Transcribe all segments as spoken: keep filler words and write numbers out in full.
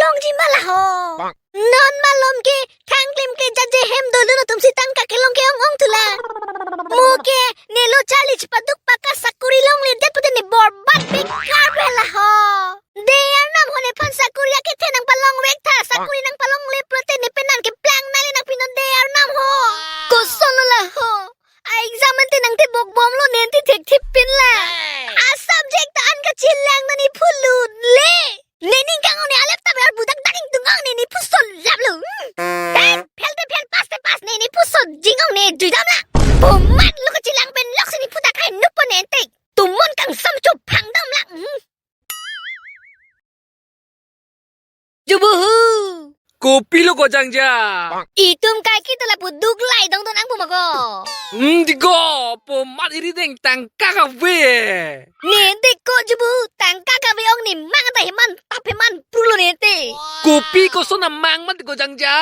tongji ma la ho. Non malom ke thang klim ke jaje hem dolo na tumsi tangka kelong ke-ong-ong thu la. Mo ke nelo charli chipaduk paka sakuri longle det pute ne borbat bekar pen la ho. De Arnam ho, nephan sakuri akethe nangpalong vek tha, sakuri nangpalongle pulote ne penan keplang nangli nangpinon de Arnam ho. Koson lo la ho. A exam ante nangthe bokbomlo, nente thekthip pin la. A subject ta an kachelang nani phulun le. Ne ning kang-ong ne alep ta ber budak dak ingtung-ong ne, ne phu sol lap lo. Hmm. Eh, fail te fail, pass te pass ne, ne phu sol jing-ong ne juidam la. Bomat lo kachelang pen lok si ne phu ta kai nupo ne ente. Tumon kangsam chup phangdam la. Hmm. Jubuhu. Kopilo ko jangja? Itum kaike ta lapu duk lai dong don ang pu ma ko. Hmm, di ko, bomat iri deng tangka kave. Ne de ko jubuhu, tangka kave-ong ne mang ta heman tap heman prulo ne te. Kopi koson amang mat ko jangja?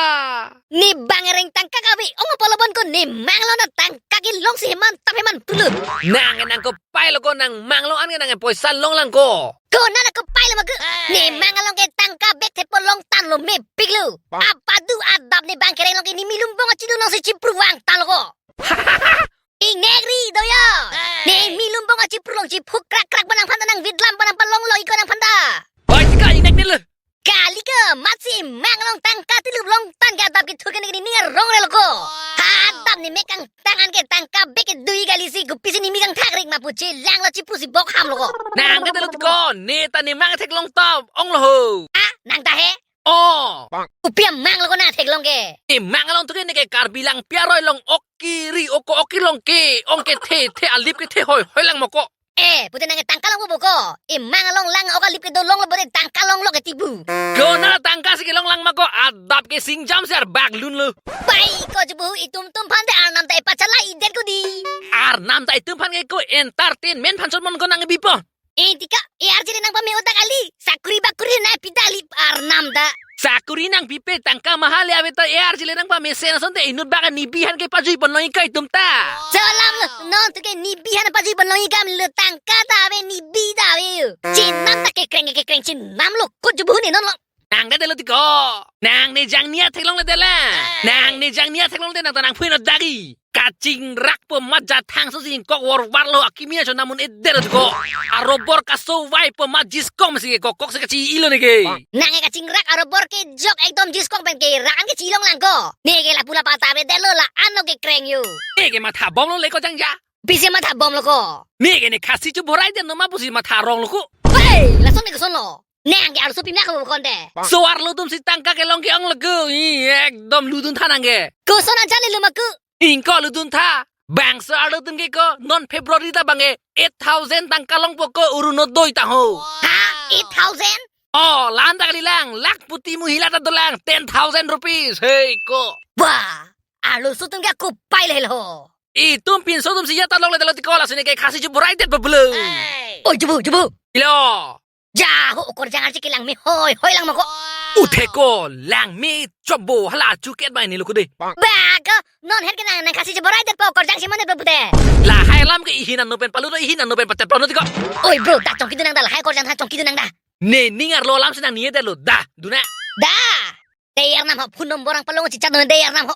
Ne bang ereng tangka kave-ong apolobon ko ne manglo na tangka kelong si heman tap heman prulo. Nang nang ko pailo ko, nang manglo an ke nang poisa longlang ko. Ko nana ko pailo ma ko. Ne mang along ke tangka bek thepo longtan lo mepik lo. Apa du adap ne bang kereng long ke ne milumbong achidu nang si chipru vangtan lo ko. Ingnek ri do yo. Ne milumbong achipru long chiphuk krak krak ba nangphan ta, nang vidlam ba nangpalonglo iko nangphan ta. Oi, tika ingnek ne lo. Kali ke, mat si mang along tangka tilup longtan ke adap kethur ke ne ning arong relo ko. Ha adap ne mek kangtang an ke tangka bek ke dui kali si kopisi ne mi kangthak rik ma pu chelanglo chiphu si bok hamlo ko. Nang ke telo ti ko, ne ta ne mang theklong top onglo ho. Ah, nang ta he? Oh. Kopi amang lo ko nang theklong ke? Ne mang along thu ke ne ke Karbi Langpi aroi long ok kiri, ok ok kiri long ke-ong kethe the, alip kethe hoi hoi lang ma ko. Eh, pute nang tangka longpo ko. Emang along lang ok alip kedo longlo pute tangka longlo ke tibu. Ko nang tangka si kelonglang ma ko, adap ke singjam si arbak lunlo. Pai ko jubuhu, itum tumphan te Arnam ta epachala-i det ko di. Arnam ta itumphan ke ko entertainment phan chot mon ko nang bipo. Eh, tika, A R J le nangpame odak ali. Sakuri bakuri nangpi dali Arnam ta. Sakuri nangpipe, tangka mahal le ave ta A R J le nangpamesen asonte inut bak ne biphan kepajui ponlong-ik itum ta. Cholam lo, non tu ke ne biphan pajui ponlong-ik kam lo, tangka ta ave, ne bi ta ave. Chenam ta kekreng kekreng chenam lo, ko jubuhu ne non lo. Nang det lo ti ko. Nang ne jangnia theklongle det la. Nang ne jangnia theklongle det nang ta nangphuin odak-i. Kachingrak po mat jathang so jingkok vorvar lo akimi acho namun eder ko. Arobor kasovai po mat jiskong si ke kokkok si kachi-ilo ne ke. Nang e kachingrak arobor kejok ekdom jiskong pen kerak an kechi-ilonglang ko. Ne ke lapu lapa ta ave det lo, la-an lo kekreng yo. Ne ke matha bomlo le ko jangja. Pisi matha bomlo ko. Ne ke ne Khasi chubhorai det no ma pusi matha ronglo ko. Hei, lason ne koson lo. Nang ke arloso pimlak ko konte. So arlo atum si tangka kelong ke-ong lo ko. Ih, ekdom ludun tha nang ke. Koson ajan le lo ma ko. Ingko ludun tha. Bangso arlo atum ke ko non February ta bang ke eight thousand tangka longpo ko Orunodoi ta ho. Ha? Eight thousand? Oh, la-an ta kalilang. Lakhpati mohila ta dolang. Ten thousand rupees. Hei ko. Wah, arloso atum ke kopai le lo. Itum pinso atum si ya ta longle det lo ti ko, laso ne ke Khasi chubhorai det pa belo. Oi, jubuhu, jubuhu. Ilo. Ja ho, okorjang arje kelang me hoi hoi lang ma ko. Uthe ko, lang me chobo hala chuket bai ne lo ko de. Ba ko, non het ke nang nang Khasi chubhorai det po okorjang si mane pe pute. Lahai alam ke ihin an no pen palu do, ihin an no pen patep lo ti ko. Oi bro, da chongki dun nang da, lahai okorjang tha chongki dun nang da. Ne ning arlo alam si nang ne-et det lo da, dun na. Da. De Arnam ho, phone number nangpalong chichat non de Arnam ho.